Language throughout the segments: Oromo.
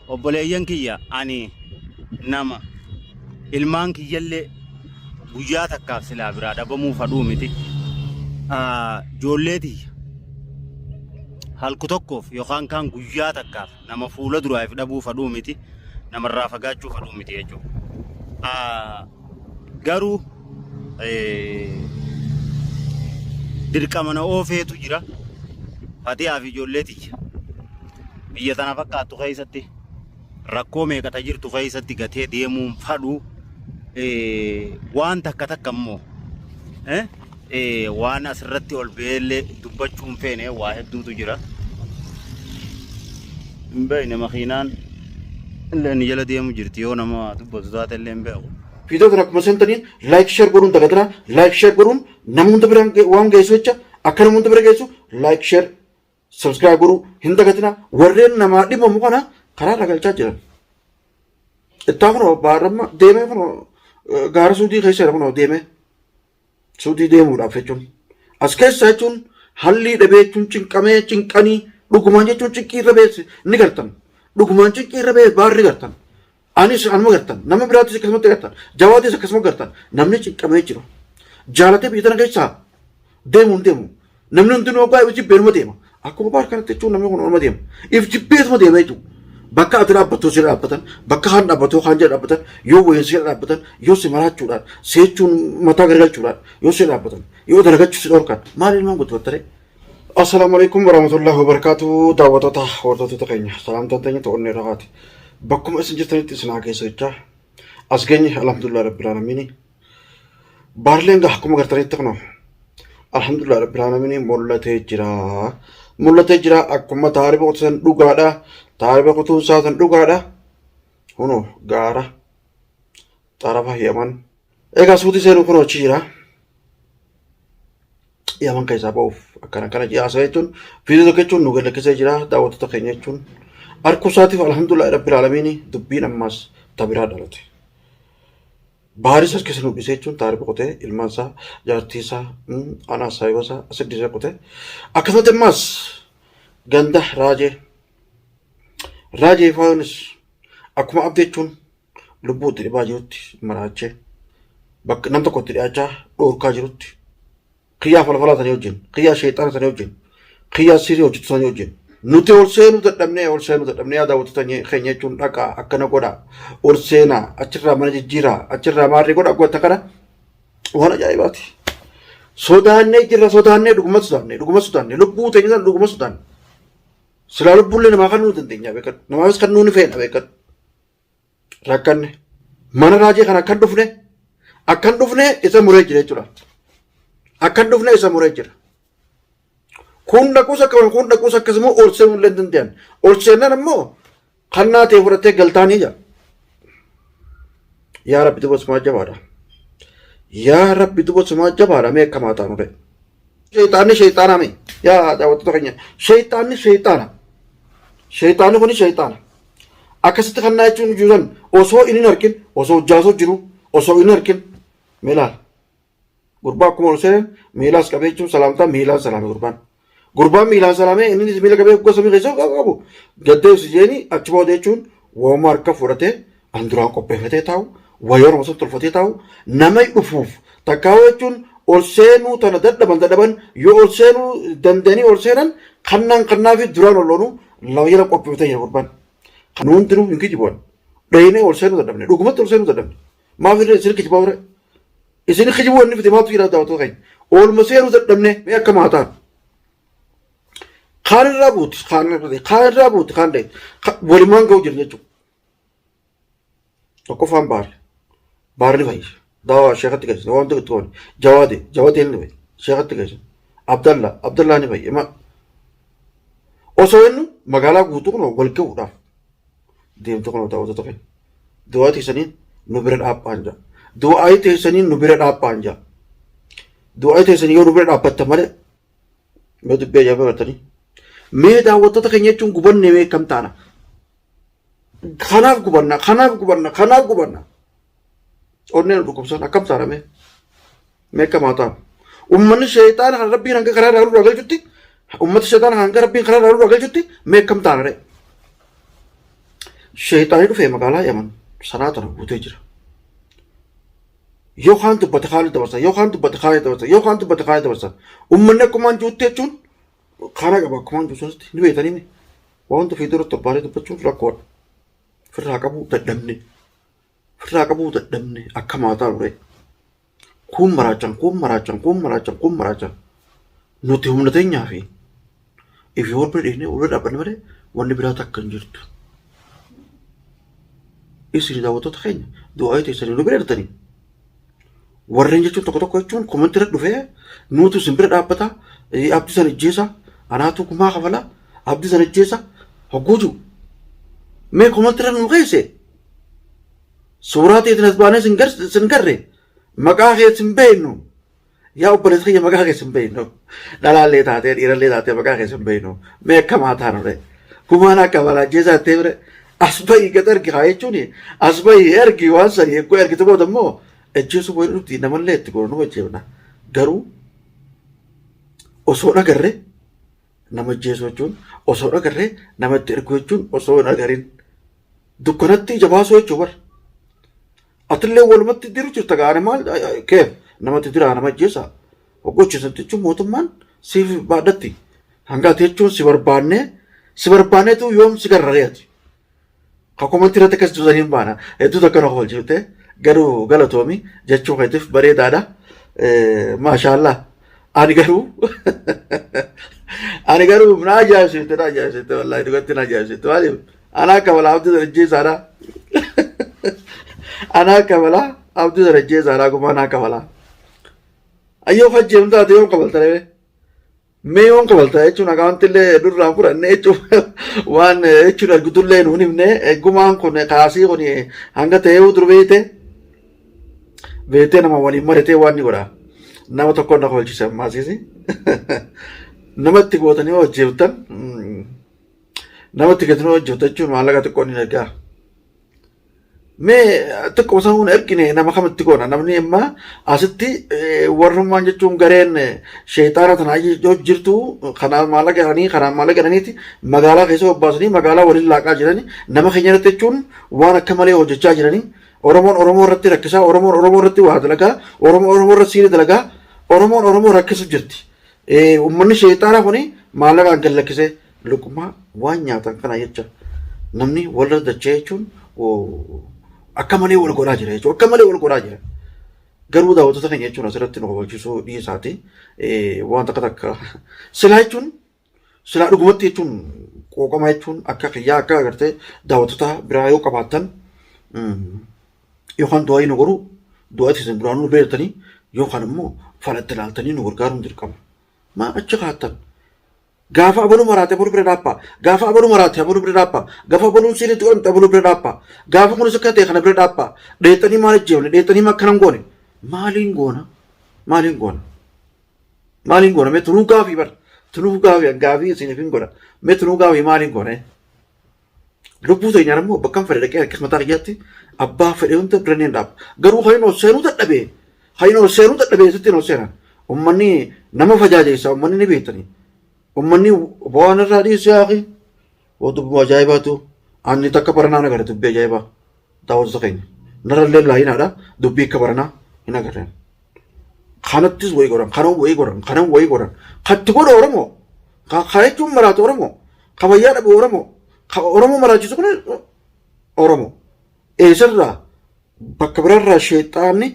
Obboleeyyan kiyya, ani nama ilmaan kiyyallee guyyaa takkaaf silaa biraa dhabamuu fadhuu miti. Ijoollee tiyya halku tokkoof yookaan kaan guyyaa takkaaf nama fuula duraaf dhabuu fadhuu miti. Namarraa fagaachuu fadhuu miti jechuudha. Garuu dirqama na oofeetu jira. Fatiyaa fi ijoollee tiyya biyya tana fakkaattu keessatti rakkoo meeqata jirtu keessatti gatee deemuun fadhu. Waan takka takka immoo waan asirratti ol beellee dubbachuu hin feene waa hedduutu jira. Hin beekne, makiinaan illee ni jala deemu jirti, yoo nama dubbatu taate illee hin beeku. Viidiyoo kana akkuma seentaniin like, share godhuun dagatinaa. Like, share godhuun nama hunda bira waan geessu jecha, akka nama hunda bira geessu like, share, subscribe godhuu hin dagatinaa. Warreen namaa dhimamu kana karaa irra galchaa jiran. Ittaa kunoo baarramma deemee, kunoo gaara suudii keessa jira, kunoo deemee suudii deemuudhaaf jechuun as keessa jechuun hallii dhabee jechuun cinqamee, cinqanii dhugumaan jechuun cinqii irra beesse ni gartan, dhugumaan cinqii irra bee baarri gartan. Anis anuma gartan, nama biraatis akkasumatti gartan, jawaatis akkasuma gartan. Namni cinqamee jiru jaalatee biyya tana keessaa deemu hin deemu. Namni hundinuu waggaa if jibbeenuma deema. Akkuma baar kanatti jechuun namni kun onuma deema. If jibbeetuma deema jechuudha. Bakka ati dhaabbattu si dhaabbatan, bakka kaan dhaabbattu kaan jala dhaabbatan, yoo wayiin si dhaabbatan, yoo si maraachuudhaan, seechuun mataa garagalchuudhaan, yoo si dhaabbatan, yoo dalagachuu si dhorkan, maal ilmaan guddifattaree? Assalaamu alaikum warahmatullahi wabarakatuh. Daawwattoota, hordoftoota keenya, salaamtaan teenya ta'uun irraa haati bakkuma isin jirtanitti isin haa geessu jechaa, as geenye, alhamdulillah rabbil aalamiin. Baarleen gaa akkuma gartanitti kunoo alhamdulillah rabbil aalamiin mul'atee jira, mul'atee jira. Akkuma taariba kutusan dhugaadha, taariba kutuun isaa san dhugaadha. Kunoo gaara xarafa Yaman egaa suutii seenuu kunoo achi jira. Yaman keessaa ba'uuf akkana akkana ji'aasa jechuun viidiyoo tokko jechuun nu galakkisee jira. Daawwattoota keenya jechuun arkuu isaatiif alhamdulillah rabbil aalamiin. Dubbiin ammaas tabiraa dhalate. Baaris as keessa nu dhisee jechuun taariba qotee ilmaan isaa, jaartii isaa, anaa saayiba isaa asitti dhisee qotee. Akkasumatti ammaas ganda raajee raajee faayonis akkuma abdii jechuun lubbuu itti dhibaa jirutti maraachee bakka nam tokko itti dhiyaachaa dhoorkaa jirutti, kiyyaa falfalaa sanii wajjin, kiyyaa sheexaana sanii wajjin, kiyyaa sirii hojjetu sanii wajjin nuti ol seenuu dadhabnee, ol seenuu dadhabnee. Yaa daawwattoota keenya jechuun dhaqaa akkana godhaa, ol seenaa, achirraa mana jijjiiraa, achirraa maarree godhaa goota kana waan ajaa'ibaati. Sodaannee jirra, sodaannee, dhuguma sodaannee, dhuguma sodaannee, lubbuu teenya sana dhuguma sodaanne. Silaa lubbuullee namaa kan nuu dandeenya beekadhu, namaafis kan nuu ni feena beekadhu. Rakkanne mana raajii kana akkan dhufne isa muree jira jechuudha. Akkan dhufne isa muree jira. Kun dhaquus akkasuma, kun dhaquus akkasuma, ol seenuu illee hin danda'an. Ol seennan ammoo kannaa ta'e fudhattee galtaanii jira. Yaa Rabbi duba sumaa jabaadha. Yaa Rabbi duba sumaa jabaadha, mee akkamaa taanu ta'e. Sheexaanni sheexaana mee, yaa daawwattoota keenya, sheexaanni sheexaana. Sheexaanni kuni sheexaana. Akkasitti kannaa jechuun jiran osoo inni hin argin, osoo hojjaasoo jiru osoo inni hin argin miilaan. Gurbaa akkuma ol seenan miilaas qabee jechuun salaamtaa miilaan salaame gurbaan. Gurbaan miilaan salaamee inni miila qabee gosa miila keessa qabu gaddeessu jeeni achi booda jechuun wooma harka fudhatee an duraan qopheeffatee taa'u wayyaa Oromoo sun tolfatee taa'u nama dhufuuf takkaa'u jechuun ol seenuu tana dadhaban dadhaban yoo ol seenuu danda'anii ol seenan kannaan kannaa fi duraan ol loonuu lafa jala qopheeffatee jira gurbaan. Kan hundinuu hin kijiboon dhayinee ol seenuu dadhabne, dhugumatti ol seenuu dadhabne. Maaf irra isin kijibaa ture? Isin kijibuu wanni fide maaltu jira daawwattoota keenya? Oolma seenuu dadhabne, mee akka maataan. Kaan irraa buuti, kaan irraa, kaan irraa buuti, kaan dhayite. Walumaan ga'u jira jechuudha. Tokkoffaan baarri. Baarri fayyisa. Daawaa sheekatti geessine waan tokko itti goone. Jawaade, jawadeen ni fayya. Sheekatti geessine. Abdallaa, Abdallaa ni fayya. Osoo inni magaalaa guutuu kun wal ga'uudhaaf deemtu kun daawwattoota keenya. Du'aa teessaniin nu bira dhaabhaan jira. Du'aa teessaniin nu bira dhaabhaan jira. Du'aa teessanii yoo nu bira dhaabbattan malee mee dubbii ajaa'ibaa bartanii. Mee daawwattoota keenya jechuun gubanne, mee akkam taana? Kanaaf gubanna, kanaaf gubanna, kanaaf gubanna. Onneen nu dhukkubsan, akkam taana mee? Mee akkam haa taanu? Uummanni sheexaana kan rabbiin hanga karaa irraa nurraa galchutti, uummata sheexaana hanga rabbiin karaa irraa nurraa galchutti mee akkam taana ree? Sheeyxaanii dhufee magaalaa Yaman sanaa tana guutee jira. Yoo kaan dubbate kaan dabarsa, yoo kaan dubbate kaan dabarsa, yoo kaan dubbate kaan dabarsa. Uummanni akkumaan jirutti jechuun karaa qaba akkumaan jiru sanatti ni beektanii mi? Waan hunda fi duratti obbaaree dubbachuun rakkoodha. Firraa qabuu dadhabne. Firraa qabuu dadhabne akka maataa ture. Kuun maraachan, kuun maraachan, kuun maraachan, kuun maraachan. Nuti humna teenyaa fi ifi wal bira dhiifnee wal bira dhaabbanne malee wanni biraa takka hin jirtu. Isin daawwattoota keenya du'aa teessanii nu bira jirtanii. Warreen jechuun tokko tokko jechuun komantii irra dhufee nuutu isin bira dhaabbata abdii sana ijjeesa anaatu gumaa kafala abdii sana ijjeesa hogguu jiru. Mee komantii irra nu keesse suuraa teetiin as baanee sin garre maqaa kee sin beeknu. Yaa obboleessa kiyya maqaa kee sin beeknu. Dhalaallee taatee dhiirallee taatee maqaa kee sin beeknu. Mee akkam haa taanu ree. Gumaan akka balaa ajjeesaa jettee bire as bahii gad ergi haa jechuun as bahii ergi waan sanii eggoo ergite booda immoo ajjeesuu booda nuti namallee itti goonu nu ajjeefna. Garuu osoo dhagarre nama ajjeesuu jechuun osoo dhagarre nama itti erguu jechuun osoo hin agarin dukkanatti ija baasuu jechuu bar. Atillee walumatti diru jirta gaane maal keef namatti diraa nama ajjeesa. Hoggochiisan jechuun mootummaan siif baadhatti. Hanga ati jechuun si barbaannee si barbaanneetu yoom si garraree ati. Ka komantii irratti akkas jirtan hin baana. Hedduu takka na kofalchiifte garuu galatoomi jechuu keetiif bareedaadha. Maashaallah. Ani garuu ani garuu na ajaa'ibsiifte na ajaa'ibsiifte wallaahi dhugatti na ajaa'ibsiifte maaliif ana akka balaa abdii darajjee isaadha. Ana akka balaa abdii darajjee isaadha gumaa ana akka balaa. Ayyoo fajjeem taate yoom kabalta ree? Mee yoom kabalta jechuun akaawunti illee durraan fudhanne jechuun waan jechuun argitullee nuun himne gumaan kun kaasii kun hanga ta'ee dur beekte beektee nama waliin maritee waan ni godha. Nama tokkoon na kolchise ammaasiisi. Namatti gootanii hojjeeftan namatti gatanii hojjeftan jechuun maallaqa xiqqoo ni ergaa. Mee xiqqoo sana hun ergine nama kamitti goona namni amma asitti warrummaan jechuun gareen sheexaana tanaa jirtu kanaan maallaqa jedhanii kanaan maallaqa jedhaniiti magaalaa keessa bobbaasanii magaalaa waliin laaqaa jiranii nama keenya irratti jechuun waan akka malee hojjechaa jiranii Oromoon Oromoo irratti rakkisaa Oromoon Oromoo irratti waa dalagaa Oromoo Oromoo irratti siiri dalagaa Oromoon Oromoo rakkisu jirti. Uummanni sheexaana kuni maallaqaan gad lakkisee luqmaa waan nyaatan kana jecha namni walirra dachee jechuun akka malee wal godhaa jira jechuudha. Akka malee wal godhaa jira. Garuu daawwattoota keenya jechuun asirratti nu kofalchiisuu dhiisaati. Waan takka takka silaa jechuun silaa dhugumatti jechuun quuqama jechuun akka kiyyaa akka agartee daawwattoota biraa yoo qabaattan yookaan du'aa nu godhuu du'aa isin duraan nu beektanii yookaan immoo falatti ilaaltanii nu gargaaruun dirqama. Maa achi kaattan? Gaafa abaluu maraate abaluu bira dhaabbaa. Gaafa abaluu maraate abaluu bira dhaabbaa. Gaafa abaluun siiriitti godhamte abaluu bira dhaabbaa. Gaafa kunis akka ta'e kana bira dhaabbaa. Dheexanii maal ajjeefne? Dheexanii maal akkanan goone? Maaliin goona? Maaliin goona? Maaliin goona? Mee tunuu gaafii bar. Tunuu gaafii gaafii isiniif hin godha. Mee tunuu gaafii maaliin goona? Lubbuu teenyaan immoo bakka fedhe dhaqee harkis mataa kiyyaatti abbaa fedhe hunda bira ni dhaaba. Garuu kan inni ol seenuu dadhabee kan inni ol seenuu dadhabee sitti ol seenan. Uummanni nama fajaajeessa uummanni ni beektanii. Uummanni waan irraa dhiisee haaqi. Waa dubbii ajaa'ibaatu. Ani takka baranaa hin agarre dubbii ajaa'ibaa. Daawwattoota keenya. Narra illee laayinaadha dubbii akka baranaa hin agarre. Kanattis wayii godhan, kanan wayii godhan, kanan wayii godhan. Katti godhu Oromoo. Ka jechuun maraatu Oromoo. Ka fayyaa dhabu Oromoo. Ka Oromoo maraachisu kun Oromoo. Eessarraa bakka biraarraa sheexaanni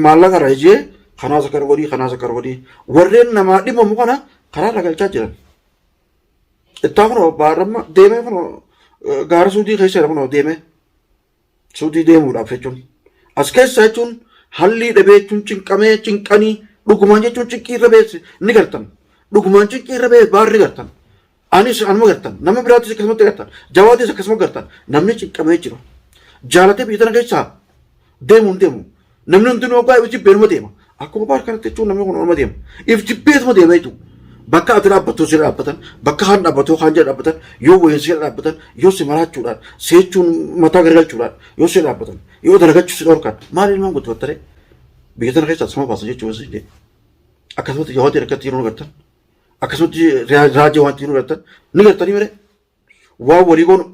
maallaqa irraa ijee kanaas akkana godhii kanaas akkana godhii warreen namaa dhimamu kana karaarra galchaa jiran. Ittaa kunoo baarramma deemee kunoo gaara suudii keessa jira kunoo deemee. Suudii deemuudhaaf jechuun. As keessa jechuun hallii dhabee jechuun cinqamee cinqanii dhugumaan jechuun cinqii irra beesse ni gartan. Dhugumaan cinqii irra bee baarri gartan. Anis anuma gartan. Nama biraatis akkasumatti gartan. Jawaadis akkasuma gartan. Namni cinqamee jira. Jaalatee biyya tana keessaa deemu hin deemu. Namni hundinuu hoggaa if jibbee numa deema. Akkuma baar kanatti jechuun namni kun numa deema. If jibbeetuma deema jechuudha. Bakka ati dhaabbattu si dhaabbatan, bakka kaan dhaabbattu kaan jala dhaabbatan, yoo wayiin si dhaabbatan, yoo si maraachuudhaan, seechuun mataa garagalchuudhaan, yoo si dhaabbatan, yoo dalagachuu si dhorkan, maal ilmaan guddifattaree? Biyya tana keessaa sama baasa jechuudha si jedhe. Akkasumatti yoo rakkatti yeroo gartan, akkasumatti raajii waan yeroo gartan, ni gartanii malee. Waan walii goonu.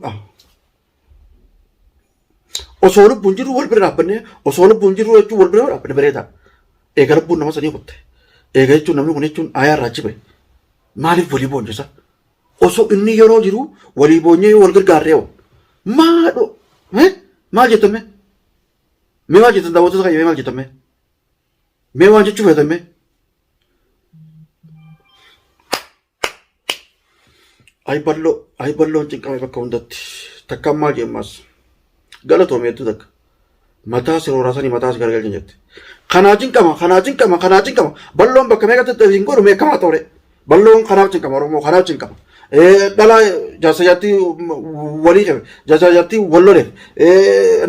Osoo lubbuun jirru wal bira dhaabbannee osoo lubbuun jirru jechuun wal bira dhaabbanne bareeda. Eega lubbuun nama sanii kutte. Eega jechuun namni kun jechuun aayaa irraa achi bahe. Maaliif walii boonjisa? Osoo inni yeroo jiru walii boonyee wal gargaarree hoo? Maadho? Maal jettan mee? Mee maal jettan daawwattoota keenya mee maal jettan mee? Mee waan jechuu feetan mee? Ay balloo, ay balloon cinqame bakka hundatti. Takkaan maal jemmas? Galatoome hedduu takka. Mataa si rooraasanii mataa si gargalchan jette. Kanaa cinqama, kanaa cinqama, kanaa cinqama. Balloon bakka meeqatti hin godhu meeqamaa ta'ure. Balloon kanaaf cinqama, Oromoo kanaaf cinqama. Dhalaa jaarsa jaartii walii qabe, jaarsa jaartii wal loleef,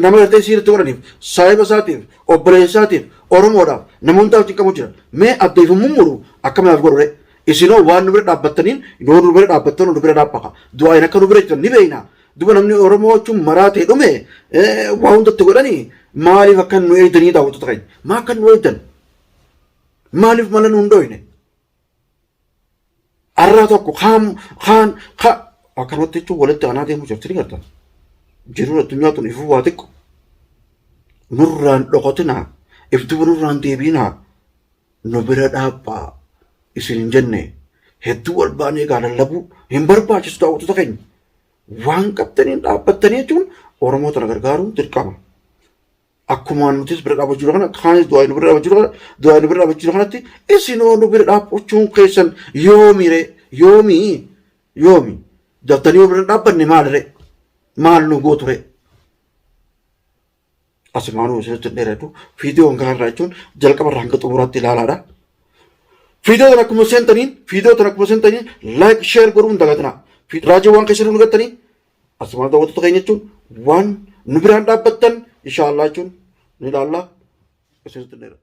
nama gartee siirratti godhaniif, saahiba isaatiif, obboleessa isaatiif, Oromoodhaaf nama hundaaf cinqamu jira. Mee adda ifu mummuru akkamiif godhure? Isinoo waan nu bira dhaabbattaniin yoo nu bira dhaabbattan nu bira dhaabbata. Du'aayin akka nu bira jirtan ni beekna. Duba namni Oromoo jechuun maraa ta'e dhume waa hundatti godhanii maaliif akka nu eegdanii daawwattoota keenya? Maa akka nu eegdan? Maaliif mala nu hin dhooyne? Arraa tokko kaan kaan ka akkanumatti jechuun walitti aanaa deemu jirti ni garta. Jiruun addunyaa tun ifuu waa xiqqo. Nurraan dhokotinaa, if duba nurraan deebiinaa, nu bira dhaabbaa isin hin jenne hedduu wal baanee egaa lallabuu hin barbaachisu daawwattoota keenya. Waan qabdaniin dhaabbattanii jechuun Oromoo tana gargaaruun dirqama. Akkuma nutis bira dhaabbachuu jiru kana kaanis du'aa nu bira dhaabbachuu jiru kana du'aa nu bira dhaabbachuu jiru kanatti isinoo nu bira dhaabbachuun keessan yoomi ree yoomi yoomi daftanii yoo bira dhaabbanne maal ree maal nu gootu ree. Asumaanuu isinitti hin dheeratu viidiyoon kanarraa jechuun jalqaba irraa hanga xumuraatti ilaalaadha. Viidiyoo tan akkuma seentaniin viidiyoo tan akkuma seentaniin like share godhuu hin dagatinaa. Raajii waan keessatti nu gattanii asumaan daawwattoota keenya jechuun waan nu biraan dhaabbattan inshaallah jechuun ni ilaalla. Isinitti hin dheeratu.